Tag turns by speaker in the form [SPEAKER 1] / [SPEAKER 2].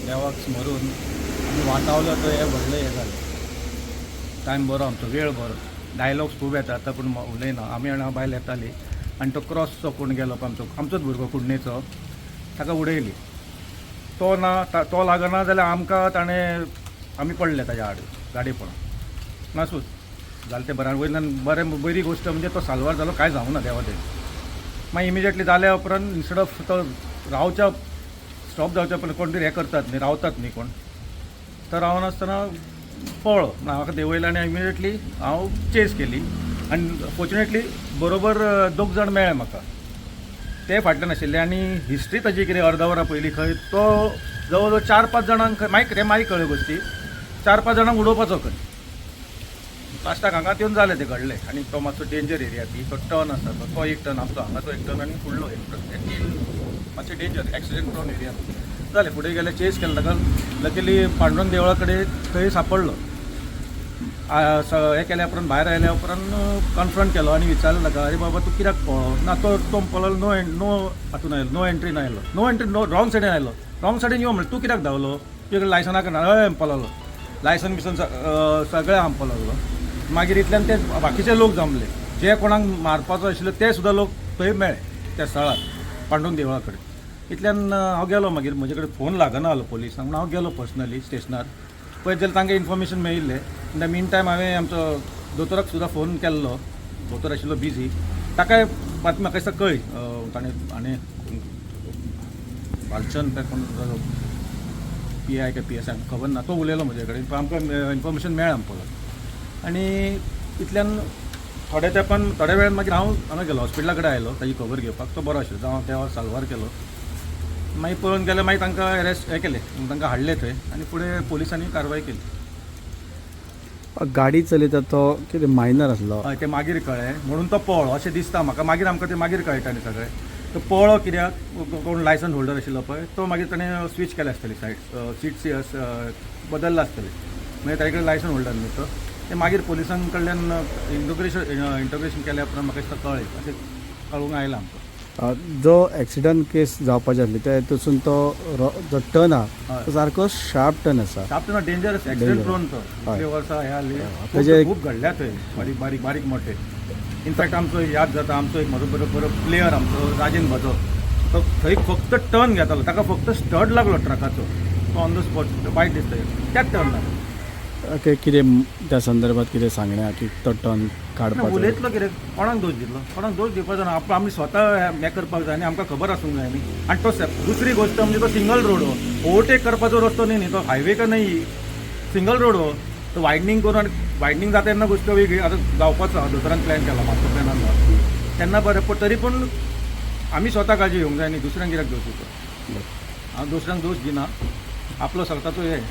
[SPEAKER 1] देवाक स्मरून आमी वाटावलो. तो हें व्हडलें हें जालें. टायम बरो आमचो, वेळ बरो. डायलॉग्स खूब येता आतां, पूण उलयना आमी. आनी हांव बायल येताली आनी तो क्रॉसचो कोण गेलो पळय, आमचो आमचोच भुरगो कुडणेचो, ताका उडयली. तो ना, तो लागना जाल्यार आमकां ताणें, आमी पडले ताज्या आड गाडी पडोन. नासूं, जालें तें बरें. आनी वयल्यान बरें, बरी गोश्ट म्हणजे तो साल्वार जालो, कांय जावं ना देवा दयेन. मागीर इमिजिएटली जाल्या उपरांत इन्स्टेड ऑफ तो रावच्या, स्टॉप जावच्या पयलीं कोण तरी हें करतात न्ही, रावतात न्ही कोण, तर रावनासतना पळ्ळो ना. म्हाका देंवयलो आनी इमिजिएटली हांव चेस केली आनी फॉर्च्युनेटली बरोबर दोग जाण मेळ्ळे म्हाका, ते फाटल्यान आशिल्ले. आनी हिस्ट्री ताजी कितें, अर्द वरां पयलीं खंय तो जवळ जवळ चार पांच जाणांक खंय, मागीर ते मागीर कळ्ळ्यो गोश्टी, चार पांच जाणांक उडोवपाचो खंय. लास्टाक हांगा येवन जालें तें घडलें. आनी तो मातसो डेंजर एरिया ती, तो टर्न आसा तो, तो एक टर्न आमचो हांगाचो एक टर्न आनी फुडलो एक टर्न, हे तीन मातशे डेंजर, एक्सिडंट प्रोन एरिया जालें. फुडें गेले, चेस केलो ताका. लकीली पांडुरंग देवळा कडेन थंय सापडलो. हें केल्या उपरांत, भायर आयल्या उपरांत कन्फ्रंट केलो आनी विचारलें ताका, "अरे बाबा, तूं कित्याक पळ्ळो ना?" तो तो म्हणपाक नो नो हातून आयलो, नो एंट्रीन आयलो, नो एंट्री, नो रॉंग सायडीन आयलो. रॉंग सायडीन यो म्हणलें, तूं कित्याक धांवलो? तुजे लायसना ना? हय म्हणपाक लागलो. लायसन बिसन सगळें म्हणपाक लागलो. मागीर इतल्यान ते बाकीचे लोक जमले, जे कोणाक मारपाचो आशिल्ले ते सुद्दां लोक थंय मेळ्ळे त्या स्थळार पांडुरंग देवळा कडेन. इतल्यान हांव गेलो. मागीर म्हजे कडेन फोन लागना जालो पोलिसांक, म्हणून हांव गेलो पर्सनली स्टेशनार. पळयत जाल्यार तांकां इन्फॉर्मेशन मेळिल्लें. इन the mean time हांवें आमचो दोतोराक सुद्दां फोन केल्लो. दोतोर आशिल्लो बिजी. ताकाय बातमी म्हाका दिसता कळ्ळी. ताणें आनी भालचंद काय कोण पीआय काय पीएसआय खबर ना, तो उलयलो म्हजे कडेन. पण आमकां इन्फॉर्मेशन मेळ्ळें म्हणपाक. आनी इतल्यान थोड्या तेंपान, थोड्या वेळान मागीर हांव हांगा गेलो, हॉस्पिटला कडेन आयलो ताजी खबर घेवपाक. तो बरो आशिल्लो, जावं देवा साल्वार केलो. मागीर पळोवन गेले, मागीर तांकां अरेस्ट हें केलें, तांकां हाडले थंय आनी फुडें पोलिसांनी कारवाय केली.
[SPEAKER 2] गाडी चलयता तो कितें मायनर आसलो?
[SPEAKER 1] हय, तें मागीर कळ्ळें. म्हणून तो पळ्ळो अशें दिसता म्हाका. मागीर आमकां तें मागीर कळटा न्ही सगळें. तो पळ्ळो कित्याक, कोण लायसन्स होल्डर आशिल्लो पळय, तो मागीर ताणें स्विच केलें आसतली सायड, सीट बदल्ला आसतलें. मागीर ताजे कडेन लायसन्स होल्डर न्ही तो. तें मागीर पोलिसां कडल्यान इंटरोगेशन केल्या उपरांत म्हाका दिसता कळ्ळें, अशें कळूंक आयलां आमकां.
[SPEAKER 2] जो एक्सिडंट केस जावपाची आसली ते थंयसून तो जो टर्न आहा, तो सारको शार्प टर्न आसा.
[SPEAKER 1] शार्प ना, डेंजरस, एक्सिडंट प्रोन तो. इतले वर्सां हे आसली, खूब घडल्या थंय, बारीक बारीक बारीक मोठे. इनफॅक्ट आमचो याद जाता, आमचो एक म्हजो बरो बरो प्लेयर आमचो राजेन भजो, तो थंय फक्त टर्न घेतालो, ताका फक्त स्टड लागलो ट्रकाचो, तो ऑन the spot. वायट दिसता त्याच टर्नार.
[SPEAKER 2] ओके, कितें त्या संदर्भात कितें सांगणें आहा की तो टर्न काडपाचो?
[SPEAKER 1] उलयतलो कितें? कोणाक दोश दितलो? कोणाक दोश दिवपाचो ना. आमी स्वता हें करपाक जाय न्ही, आमकां खबर आसूंक जाय न्ही. आनी तो दुसरी गोश्ट म्हणजे तो सिंगल रोड हो, ओवरटेक करपाचो रस्तो न्ही न्ही तो. हायवे का नाही, सिंगल रोड हो तो. वायडनींग करून आनी वायडनींग जाता तेन्ना गोश्ट वेगळी. आतां जावपाचो आहा, दोतोरान प्लॅन केला, मास्टर प्लॅनान आसा तेन्ना बरें. पूण तरी पूण आमी स्वता काळजी घेवंक जाय न्ही. दुसऱ्यांक कित्याक दोश दिवचो? हांव दुसऱ्यांक दोश दिना, आपलो स्वताचो हें.